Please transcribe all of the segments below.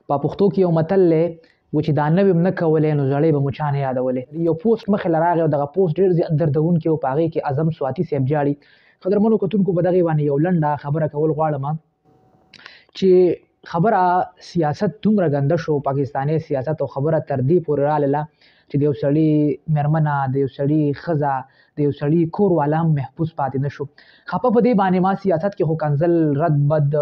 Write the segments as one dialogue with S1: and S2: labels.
S1: په پښتو کې یو متل دی و چې دا نوې هم نه کولې نو زړې به مو چا نه یادولې. یو پوسټ مخې له راغی او دغه پوسټ ډېر زیات دردونکی و، په هغې کې اعظم سواتي صاحب جاړي. قدرمنو کتونکو، په دغې باندې یو لنډه خبره کول غواړم چې خبره سیاست دومره ګنده شو، پاکستاني سیاست، او خبره تر دې پورې راغله چې د یو سړي مېرمنه، د یو سړي ښځه، د یو سړي کور والا هم محفوظ پاتې نه شو. خفه په دې باندې ما سیاست کې خو کنځل، رد بد،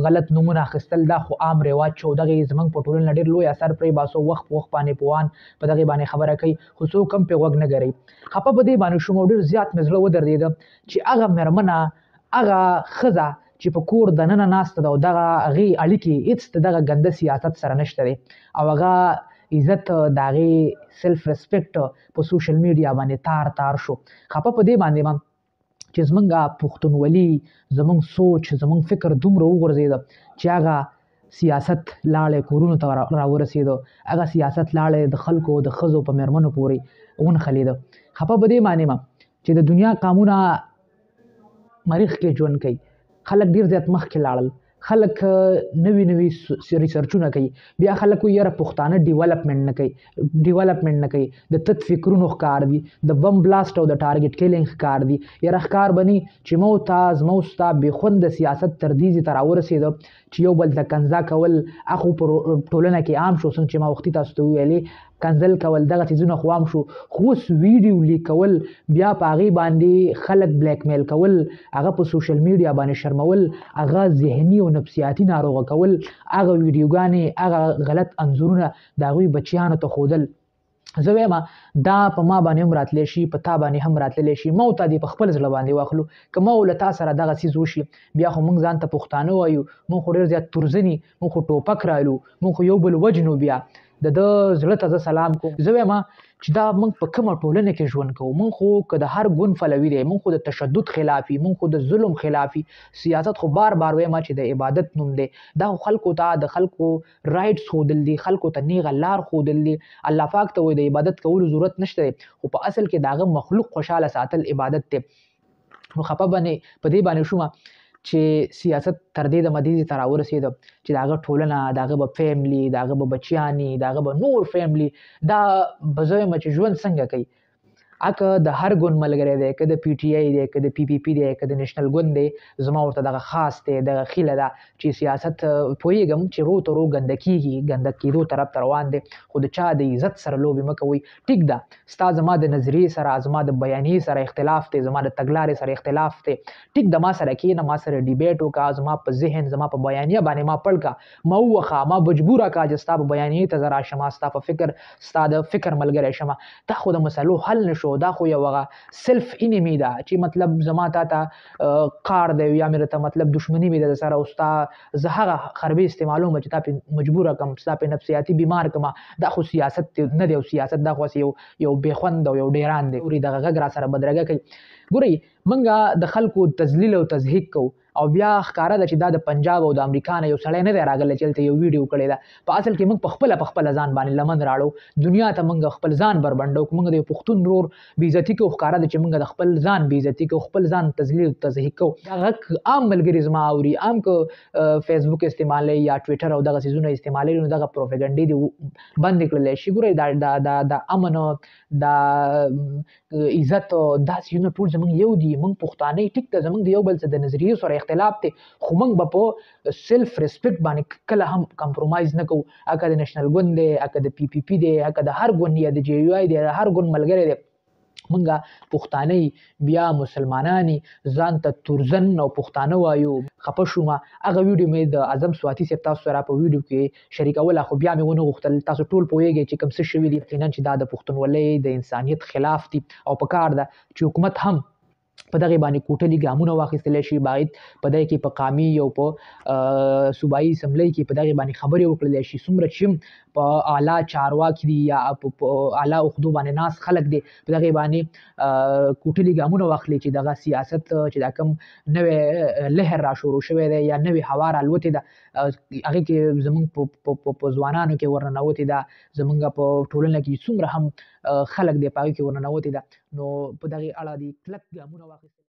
S1: غلط نومونه اخیستل دا خو عام رواج شو، دغې زموږ په ټولنه ډېر لوی اثر پرې باسو. وخت په وخت باندې پوهان په دغې باندې خبره کوي خو څوک هم پرې غوږ نه ګروي. خفه په دې باندې شوم او ډېر زیات مې زړه ودردېده چې هغه مېرمنه، هغه ښځه چې په کور دننه ناسته ده او دغه هغې اړیکې هېڅ د دغه ګنده سیاست سره نشته دی او هغه عزت، د هغې سیلف ریسپیکټ په سوشل میډیا باندې تار تار شو. خفه په دې باندې ما چې زمونږ پښتونولي، زمونږ سوچ، زمونږ فکر دومره وغورځېده چې هغه سیاست لاړی کورونو ته راورسېده، هغه سیاست لاړی د خلکو د ښځو په مېرمنو پورې ونښلېده. خفه په دې باندې ما چې د دنیا قامونه مریخ کې ژوند کوي، خلک ډېر زیات مخکې لاړل، خلک نوي نوي ریسرچونه کوي، بیا خلک وایي یاره پښتانه ډیولپمنټ نه کوي، ډیولپمنټ نه کوي، د تت فکرونو ښکار دي، د بم بلاسټ او د ټارګټ کیلینګ ښکار دي. یاره ښکار به نه چې مو تا زما او ستا بېخونده سیاست تر دې ځای ته راورسېده چې یو بل ته کنځا کول هغه په ټولنه کې عام شو. څنګه چې ما وختي تاسو ته وویلې، کنځل کول دغه څیزونه خو عام شو، خو اوس ویډیو لیک کول، بیا په هغې باندې خلک بلیک میل کول، هغه په سوشل میډیا باندې شرمول، هغه ذهني او نفسیاتي ناروغه کول، هغه ویډیوګانې، هغه غلط انځورونه د هغوی بچیانو ته ښودل. زه وایم دا په ما باندې هم راتلی شي، په تا باندې هم راتللی شي. ما او تا دې په خپل زړه باندې واخلو، که ما او له تا سره دغه څیز وشي بیا خو موږ ځان ته پښتانه وایو، موږ خو ډېر زیات تورزني، موږ خو ټوپک رالو، موږ خو یو بل وژنو. بیا د ده زړه ته زه سلام کوم. زه وایم چې دا موږ په کومه ټولنه کې ژوند کوو؟ موږ خو که د هر ګوند فلوي دی، موږ خو د تشدد خلاف یو، موږ خو د ظلم خلاف یو. سیاست خو بار بار وایم چې د عبادت نوم دی، دا خو خلکو ته د خلکو رایټس ښودل دي، خلکو ته نیغه لار ښودل دي. الله پاک ته وایي د عبادت کولو ضرورت نشته دی، خو په اصل کې د هغه مخلوق خوشحاله ساتل عبادت دی. نو خفه باندې په دې باندې شومه چې سیاست تر دې دمه دې ځای ته راورسېده چې د هغه ټولنه، د هغه به فیملی، د هغه به بچیانې، د هغه به نور فیملی، دا به زه وایم چې ژوند څنګه کوي. اکه د هر ګوند ملګری دی، که د پي ټي آی دی، که د پي پي پي دی، که د نېشنل ګوند دی، زما ورته دغه خاص دی، دغه خیله ده چې سیاست پوهېږم چې رو ته رو ګنده کېږي، ګنده کېدو طرف ته روان دی، خو د چا د عزت سره لوبې مه کوئ. ټیک ده، ستا زما د نظریې سره، زما د بیانیې سره اختلاف دی، زما د تګلارې سره اختلاف دی، ټیک ده، ما سره کښېنه، ما سره ډیبیټ وکړه، زما په ذهن، زما په بیانیه باندې ما پړ کړه، ما ووښه، ما مجبوره کړه چې ستا په بیانیې ته زه راشم، ستا په فکر، ستا د فکر ملګری شم. دا خو د مسلو حل نه شو، دا خو یو هغه سلف انیمي ده چې مطلب زما تا ته قار دی یا مې درته مطلب دښمني مې ده سره، او ستا زه هغه خربې استعمالوم چې تا پې مجبوره کړم، ستا پې نفسیاتي بیمار کړم. دا خو سیاست نه دی، او سیاست دا خو هسې یو بېخوند او یو ډېران دی. ګورئ دغه غږ را سره بدرګه کوي. ګورئ موږ د خلکو تذلیل او تضحیک کوو، او بیا ښکاره ده چې دا د پنجاب او د امریکا نه یو سړی نه دی راغلی چې هلته یو ویډیو کړې ده. په اصل کې موږ په خپله ځان باندې لمن راړو، دنیا ته موږ خپل ځان بربنډو. که موږ د یو پښتون ورور بېعزتي کوو، ښکاره ده چې موږ د خپل ځان بېعزتي کوو، خپل ځان تذلیل او تضحیک کوو. دا غږ عام ملګري زما اوري، عام که فیسبوک استعمالوي یا ټویټر او دغه څیزونه استعمالوي، نو دغه پروپاګنډې دې بندې کړلی شي. ګورئ دا امن، دا عزت، دا څیزونه ټول زموږ یو دي. موږ پښتانه یو، ټیک ده، زموږ د یو بل څه د نظریې سره اختلاف دی، خو موږ به په سلف ریسپیکټ باندې کله هم کمپرومایز نه کوو. اکه د نېشنل ګوند دی، اکه د پي پي پي دی، اکه د هر ګوند یا د جې یو آی دی، د هر ګوند ملګری دی، موږ پښتانه بیا مسلمانان ځان ته تورزن او پښتانه وایو. خفه شوم، هغه ویډیو مې د اعظم سواتي صاحب تاسو سره په ویډیو کې شریکوله، خو بیا مې ونه غوښتل. تاسو ټول پوهېږئ چې کوم څه شوي دي. یقیناً چې دا د پښتونولۍ د انسانیت خلاف دي، او په کار ده چې حکومت هم په دغې باندې کوټلي ګامونه واخیستلی شي. باید په دغې کې په قامي او په صوبایي اسمبلۍ کې په دغې باندې خبرې وکړلی شي. څومره چې هم په اعلی چارواکي دي یا په اعلی عهدو باندې ناست خلک دي، په دغې باندې کوټلي ګامونه واخلي چې دغه سیاست چې دا کوم نوی لهر را شروع شوی دی یا نوې هوا را الوتې ده، هغې کې زموږ په ځوانانو کې ورننوتې ده، زموږ په ټولنه کې څومره هم خلک دی په هغې کې ورننوتې ده، نو په دغې اړه دې کلک ګامونه واخیستل.